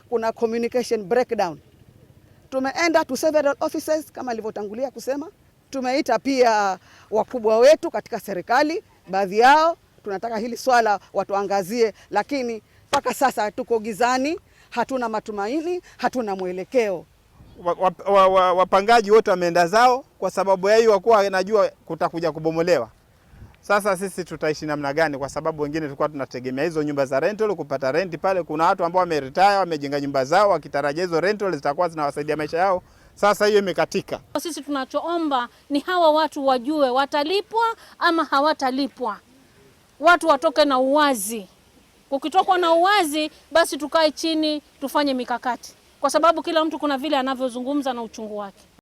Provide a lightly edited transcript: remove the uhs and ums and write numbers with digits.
Kuna communication breakdown. Tumeenda to several offices kama alivyotangulia kusema. Tumeita pia wakubwa wetu katika serikali, baadhi yao tunataka hili swala watuangazie, lakini mpaka sasa tuko gizani, hatuna matumaini, hatuna mwelekeo. Wapangaji wote wameenda zao kwa sababu ya hiyo, wakuwa wanajua kutakuja kubomolewa. Sasa sisi tutaishi namna gani? Kwa sababu wengine tulikuwa tunategemea hizo nyumba za rental kupata rent pale. Kuna watu ambao wameretire, wamejenga nyumba zao wakitarajia hizo rental zitakuwa zinawasaidia maisha yao. Sasa hiyo imekatika. Sisi tunachoomba ni hawa watu wajue watalipwa ama hawatalipwa, watu watoke na uwazi. Ukitokwa na uwazi, basi tukae chini tufanye mikakati, kwa sababu kila mtu kuna vile anavyozungumza na uchungu wake.